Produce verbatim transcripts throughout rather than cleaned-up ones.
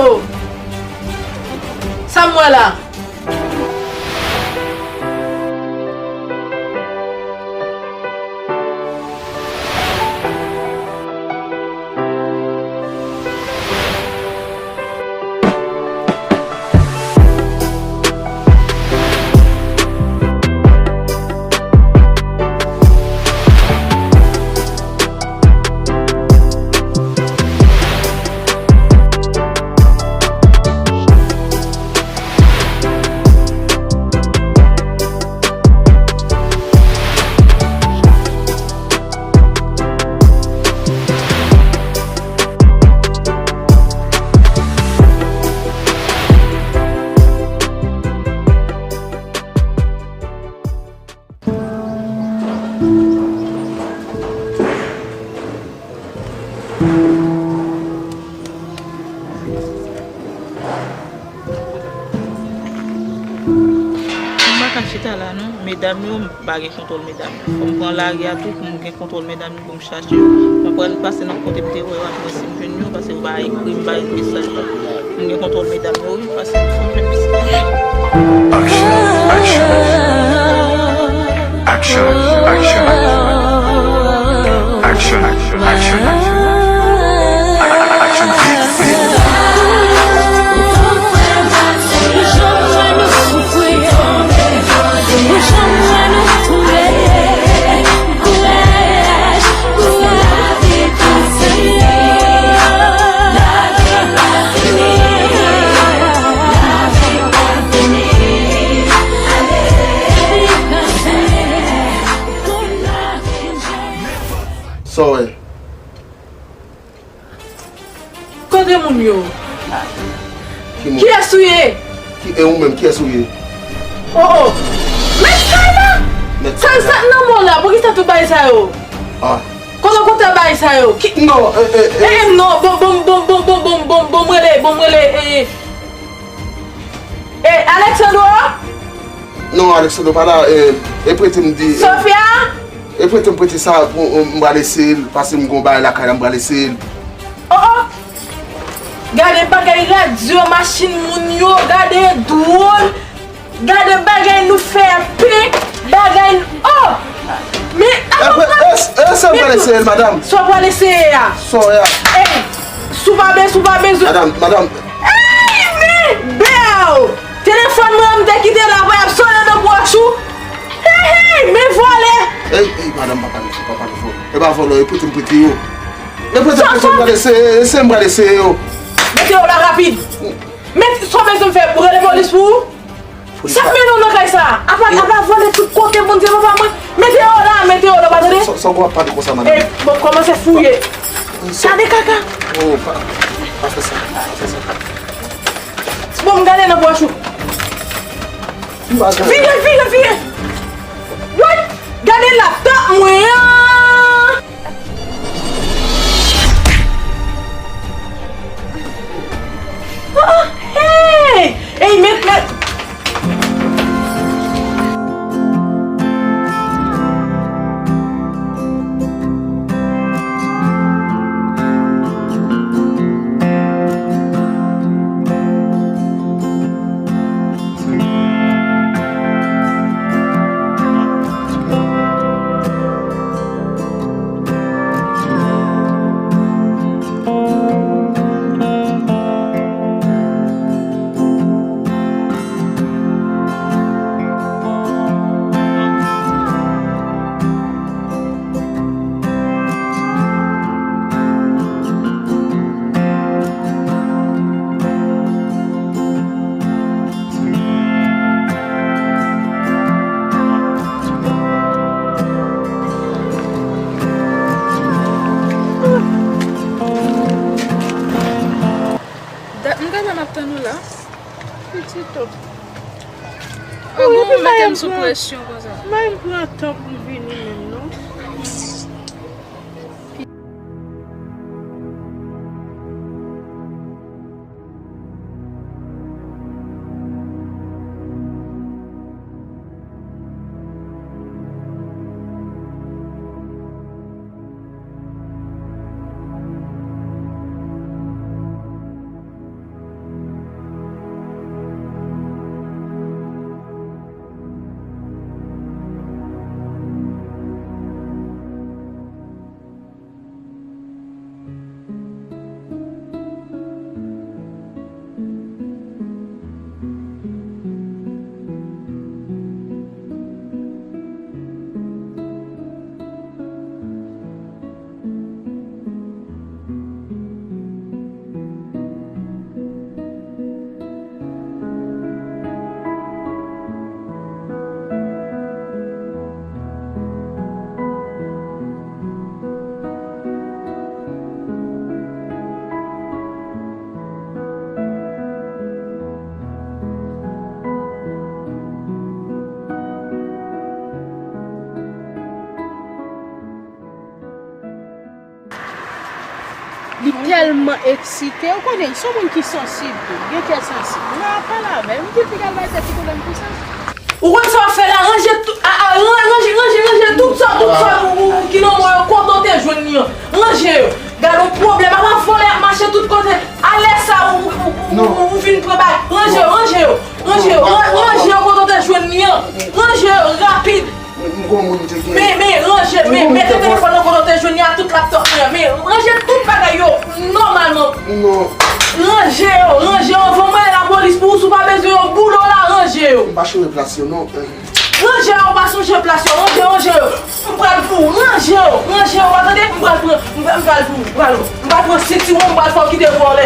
Oh! Sa m wè la? M pa ka chita la non, medam yo, m pa gen kontwòl medam yo. Fò m pran lari a tou pou m gen kontwòl medam yo, pou m chache yo. Mwen pral pase nan kote m te wè yo, ap wè si m jwenn yo, paske yo pa ekri m, pa ekri mesaj. M gen kontwòl medam yo, wi, paske m fè m fè pis. Action, action, action, action, action, action, action, action, action, action. Sa w wè? Kote moun yo? Ki moun? Kiyès ou ye? Ki, e ou menm, kiyès ou ye? Oh, oh. Mèt kay la! Mèt kay la. Sa, sa nan men w la, poukisa tout bagay sa yo? Ah. Kote w kote bagay sa yo? Ki... Non, e, e, e. E, e, non, bon, bon, m rele, bon, m rele, e, e, Alexandro? Non, Alexandro pa la, e, e prete m di, e, Sofia? E prete m prete sa pou, e, m pral eseye l, paske m gon bagay lakay la, m pral eseye l. Oh, oh! Gade bagay radyo, machin moun yo, gade dwòl, gade bagay nou fè pen, bagay, oh! Men, e, e, e, e, sa m pral eseye l, madanm. Sa w pral eseye a? Sa w a? Ey, si w pa bezwen, si w pa bezwen. Madanm, madanm. Ey, men, bèw! Telefòn mwen an m te kite la, pou y ap sonnen nan pòch ou. Hey, hey, men vòlè! Ey, ey, madanm, pa pale fò, pa pale fò. E pa vòlè, e prete m prete yo. E prete m prete yo, m pral eseye, eseye, m pral eseye yo. Mete yo la rapid. Men sa w bezwen m fè, m rele polis pou ou? Sa k mennen w nan kay sa a? Apa, apa vòlè tout kote, moun se papa mwen. Mete yo la, mete yo la, w pa tande? Sa, sa w ap pale konsa, madanm? E, bon, kòmanse fouye. Gade kaka. Oh, pa, pa fè sa, pa fè sa. Bon, m gade nan pòch ou. Vire, vire, vire. Woy, gade laptop mwen an. Oh, hey! Hey, met, met. Ap tann ou la. Pitit o. Ou gon mete m sou presyon konsa. Mwen pran tan pou m vini menm non. Li tèlman eksite, ou konnen, li se yon moun ki sansib tou, gen kè sansib. Mwen ap pale avè l, m di l piga l bay tèt li pwoblèm pou sa. Ou konn sa w ap fè la, ranje tout, a, a, ran-, ranje, ranje, ranje tout sa, tout sa ou, ou, ou ki nan men w yo, kote w te jwenn li an. Ranje yo. Gade yon pwoblèm, apa vòlè ap mache tout kote. Alè sa ou, ou, ou, ou, ou vin pran bagay. Ranje yo, ranje yo, ranje yo, ran-, ranje yo kote w te jwenn li an. Ranje yo, rapid. M gon moun te gen. Men, men, ranje, men, mete telefòn nan kote w te jwenn li a, tout laptòp mwen an. Men, ranje tout bagay yo, nòmalman. Non. Ranje yo, ranje yo, anvan mwen lapolis pou ou, si w pa bezwen yo, boule w la, ranje yo. M pa chanje plas yo, non. Ranje yo, ou pa sonje plas yo, ranje, ranje yo. M pral pou ou, ranje yo, ranje yo, w tande, m pral pran, m pral, m pral pou ou, m pral, m pral pran sentiwon, m pral fè w kite vòlè.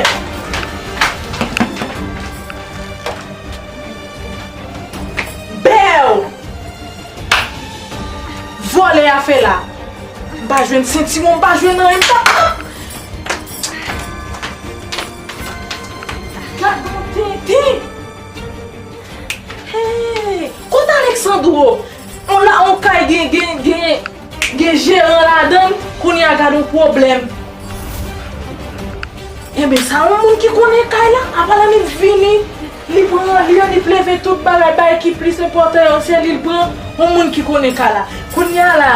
Bèw! Vòlè a fè la. M pa jwenn sentiwon, m pa jwenn anyen, m pa. Gad yon tenten! Hey! Kote Alexandro? On la, on kay gen, gen, gen, gen jeran ladan l, kounye a gad yon pwoblèm. Enben, sa yon moun ki konnen kay la, apa l annik vini, li pran li, li leve tout bagay, bagay ki plis enpòtan yo, se li l pran, yon moun ki konnen kay la. Kounye a la,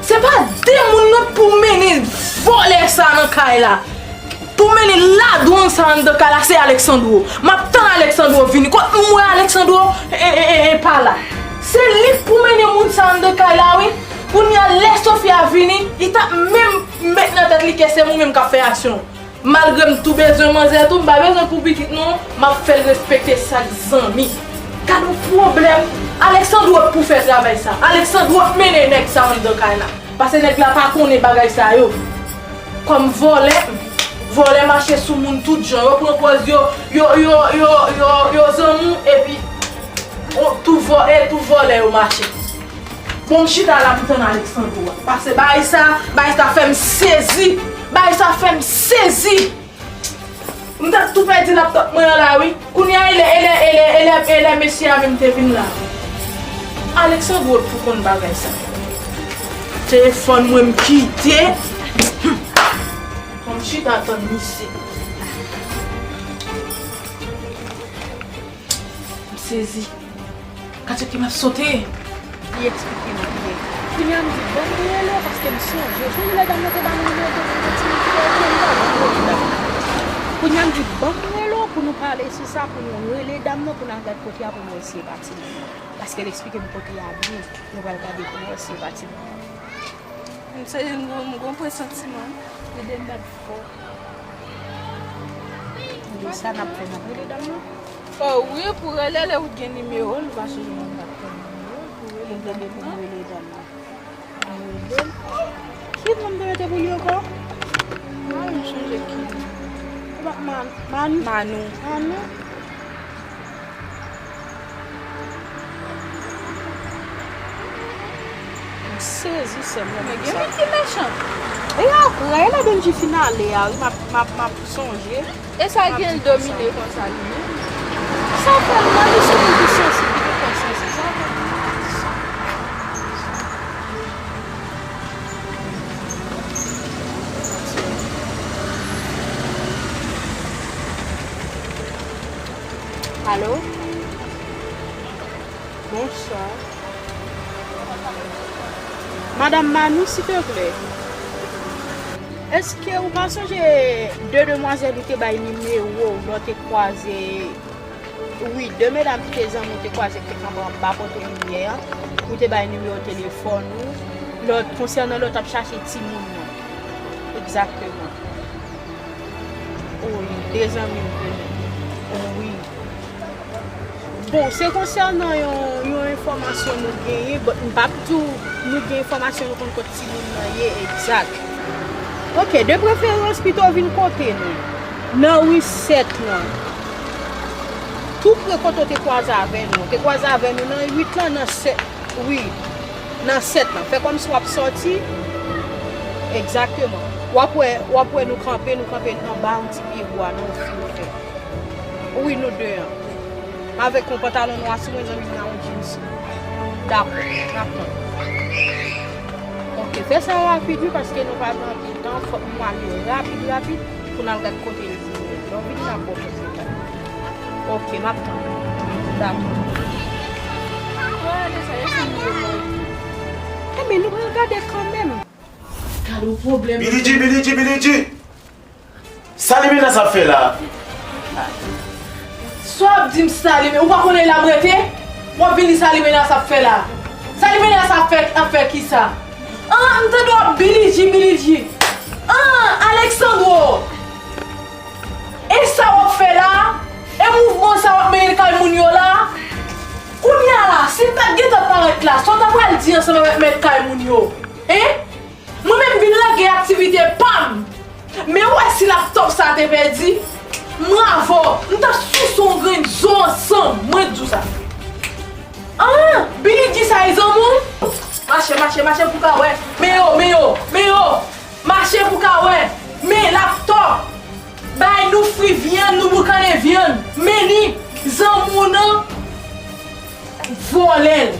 se pa de moun non pou mennen vòlè sa nan kay la. Pou mennen ladwon sa anndan kay la, se Alexandro. M ap tann Alexandro vini. Kot m wè Alexandro e, e, e, e pa la. Se li k pou mennen moun sa anndan kay la, wi. Kounye a, lè Sofia vini, li t ap menm met nan tèt li ke se mwen menm k ap fè aksyon. Malgre m tou bezwen manzè tou, m pa bezwen pou pitit non, m ap fè l respekte sa k zanmi. Gad yon pwoblèm. Alexandro k pou fè travay sa. Alexandro k mennen nèg sa anndan kay la. Paske nèg la pa konnen bagay sa yo. Kòm vòlè, vòlè mache sou moun tout jan. Yo pran pòz yo, yo, yo zanmi w, epi, o, tou vò-, e tou vòlè yo mache. Bon, m chita la pou tann Alexandro a. Paske bagay sa, bagay sa fè m sezi. Bagay sa fè m sezi. M t ap tou pèdi laptòp mwen an la, wi. Kounye a, e lè, e lè, e lè, e lè, e lè mesye a menm te vin la. Alexandro pou konn bagay sa. Telefòn mwen m kite. Bon, m chita tann misye. M sezi. Katye ki m ap sote. Li eksplike m byen. Kounye a m di, "Ban m rele w paske m sonje w." Sonje lè dam nan te ba nou nimewo telefòn ti moun ki te rele m la, ban m rele dam nan. Kounye a m di, "Ban m rele w pou nou pale sou sa, pou nou rele dam nan, pou n al gad kote a, pou nou eseye pati l. Paske l eksplike m kote a byen, nou pral gade pou nou eseye pati l." M se, m gon, m gon presantiman. Ede m bat fò. Ede sa n ap fè, n ap rele dam nan. O wi, pou rele l, ou gen nimewo l, ou pa sonje mwen m bat fò nimewo l, pou rele dam nan. Pou rele dam nan. Mwen rele l. Ki non m te mete pou li ankò? Mwen pa menm sonje ki non. Se pa Man-, Manou? Manou. Manou? Sezi sèm nan. Men gen moun ki mechan. E apre, lè Bendji fin ale a, wi, m ap, m ap, m ap sonje. E sa gen l domine konsa li menm. Sa fè l mal, li se moun ki sansib, ki gen konsyans, se sa fè l mal. Alo? Bonswa. Madanm Mami, silteplè. Èske ou pa sonje de demwazèl ou te bay nimewo w lè w te kwaze, wi, de medam ki te zanmi w te kwaze ki te kanpe anba poto limyè an, ou te bay nimewo telefòn ou, lè w, konsènan lè w t ap chache timoun nan? Egzakteman. Wi, de zanmi m te menm. Wi. Bon, se konsènan yon, yon enfòmasyon nou genyen, but m p ap di w nou gen enfòmasyon nou konn kot timoun nan ye egzak. Oke, de preferans pito vin kote nou. Nan ri sèt lan. Tou pre kote w te kwaze avè nou. Ou te kwaze avè nou nan uit lan, nan sèt. Wi. Nan sèt lan. Fè kòmsi w ap sòti. Egzakteman. W ap wè, w ap wè nou kanpe, nou kanpe anba yon ti pye bwa, nan yon fil fè. Wi, nou de an. M avèk yon pantalon nwa sou mwen, zanmi m nan yon jeans. Dakò, n ap tann. Oke, fè sa rapid, wi, paske nou pa gen anpil tan. Fòk nou ale rapid, rapid, pou n al gad kote l di. Lè w vini, n ap ba w plis detay. Oke, m ap tann. Dakò. Enben, nou pral gade kanmenm. Gade yon pwoblèm. Bilidji, Bilidji, Bilidji! Sa Limenas ap fè la? Sa w ap di m sa Limenas? Ou pa konnen la m rete? W ap vini sa Limenas ap fè la? Sa Limenas ap fè, ap fè kisa? An, m tande w ap Bilidji, Bilidji. An, Alexandro! E sa w ap fè la? E mouvman sa w ap mennen kay moun yo la? Kounye a la, si m pa t gentan parèt la, sa w ta pral di ansanm avèk mèt kay moun yo? Hein? Mwen menm vin regle aktivite pa m. Men ou wè si laptop sa te pèdi, mwen avè w, m t ap souse yon grenn zo ansanm, mwen di w sa. Ah, Bilidji sa e zanmi w? Mache, mache, mache pou ka wè. Men yo, men yo, men yo. Mache pou ka wè. Men laptop. Bay nou fri vyann, nou boukannen vyann. Men ni zanmi w nan. Vòlè l.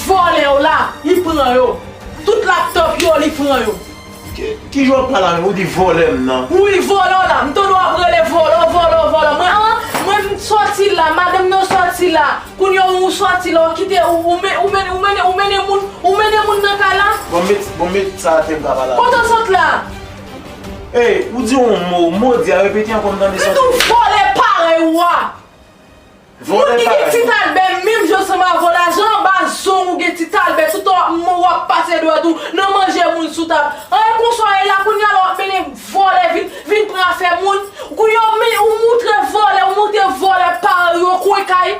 Vòlè w la, li pran yo. Tout laptop yo, li pran yo. Ki, ki jan w ap pale avè m? Ou di vòlè m nan. Wi, vòlè w la. M tande w ap rele vòlè, vòlè, vòlè. Mwen, an, mwen m sòti la, madanm nan sòti la. Kounye a ou sòti la, ou kite, ou, ou men-, ou mennen, ou mennen, ou mennen moun, ou mennen moun nan kay la. Bon, met, bon, met sa atè m ka pale avè w. Kote w sot la? Ey, ou di yon mo, mo di a repete ankò m tande sòti. M di w vòlè parèy ou a. Moun ki gen ti talbè menm jan ansanm avè w la, jan anba zong ou gen ti talbè, toutan w ap, w ap pase dwèt ou nan manje moun sou tab. An, e konsa w ye la, kounye a la w ap mennen vòlè vin, vin pran afè moun. Kounye a w men, ou moutre vòlè, ou moutre vòlè parèy ou, kwen kay,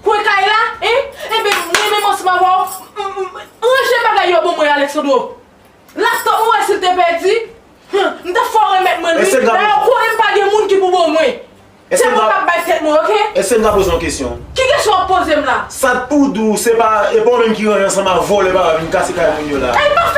kwen kay la, en? Enben, mwen menm ansanm avè w, m, m, ranje bagay yo ban mwen, Alexandro. Laptop mwen wè si l te pèdi, hmm, m t ap fè w remèt mwen l, wi. Dayè, w konnen m pa gen moun ki pou ban mwen. Se mwen k ap bay tèt mwen, oke? Èske m ka poze yon kesyon? Ki kesyon w ap poze m la? Sa t pou di w, se pa, e pa w menm ki rann ansanm ak vòlè pa vin kase kay moun yo la? E pa